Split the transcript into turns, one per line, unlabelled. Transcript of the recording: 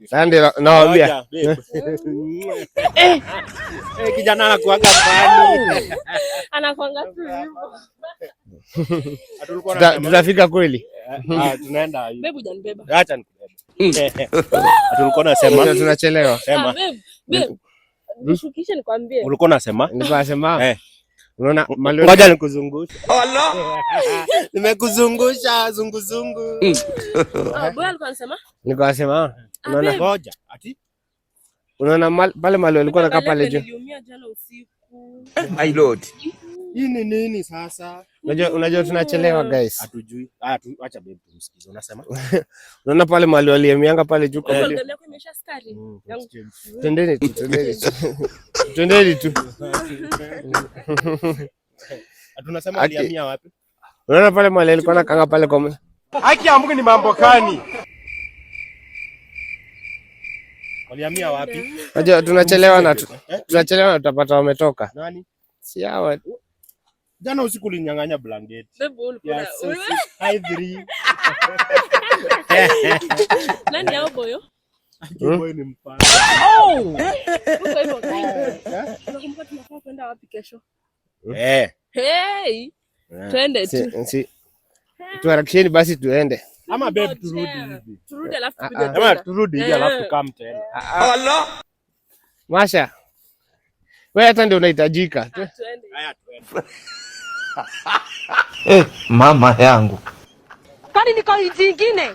Sasa ndio nawaambia.
Ngoja, babe. Eh, kijana anakuaga funny.
Anakuanga tu hivyo.
Tulikuwa tunasema-
Tutafika kweli?
Ah, tunaenda hivi.
Babe, hujanibeba.
Acha nikubebe. Tulikuwa nasema
Tunachelewa.
sema
Ah, babe, babe. Nishukishe nikwambie.
ulikuwa unasema
Nilikuwa nasema
Eh.
unaona mali
ngoja nikuzungushe. Nimekuzungusha zunguzungu.
Ah, boy alikuwa anasema?
Nilikuwa nasema
Ah,
unaona
babe.
Ngoja ati
unaona pale mali walikuwa nakaa pale juu.
Niliumia jana usiku.
My lord.
Hii ni nini sasa?
Unajua tunachelewa guys.
Hatujui. Ah, tu, acha babe tumsikize. Unasema?
Unaona pale mali waliemianga pale juu kwa
Babe,
mali.
angalia kwa imesha sukari. Yangu.
Twendeni tu, twendeni tu. Twendeni tu.
Tunasema
Ati-
alihamia wapi?
Unaona pale mali alikuwa nakanga pale kwa
Haki ya Mungu ni mambo gani? Walihamia wapi?
Unajua tunachelewa na tu,
Eh?
tunachelewa na tutapata wametoka.
Nani?
Si hawa.
Jana usiku ulinyang'anya blanketi.
Babe, ulikuwa
Yes,
na-
hi three.
Nani hao boyo?
Boy ni mpana.
Uko hivyo kai. Unakumbuka tunafaa kwenda wapi kesho?
Eh.
Hey, twende tu.
Si tuharakisheni basi tuende.
Ama babe turudi hivi.
Turudi alafu
Ah,
tupige
ah.
Ama
tena.
turudi hivi alafu tukam tena.
Masha, wewe hata ndio unahitajika.
Ah, twende.
Haya tuende.
Mama yangu.
Kwani niko nchi ingine?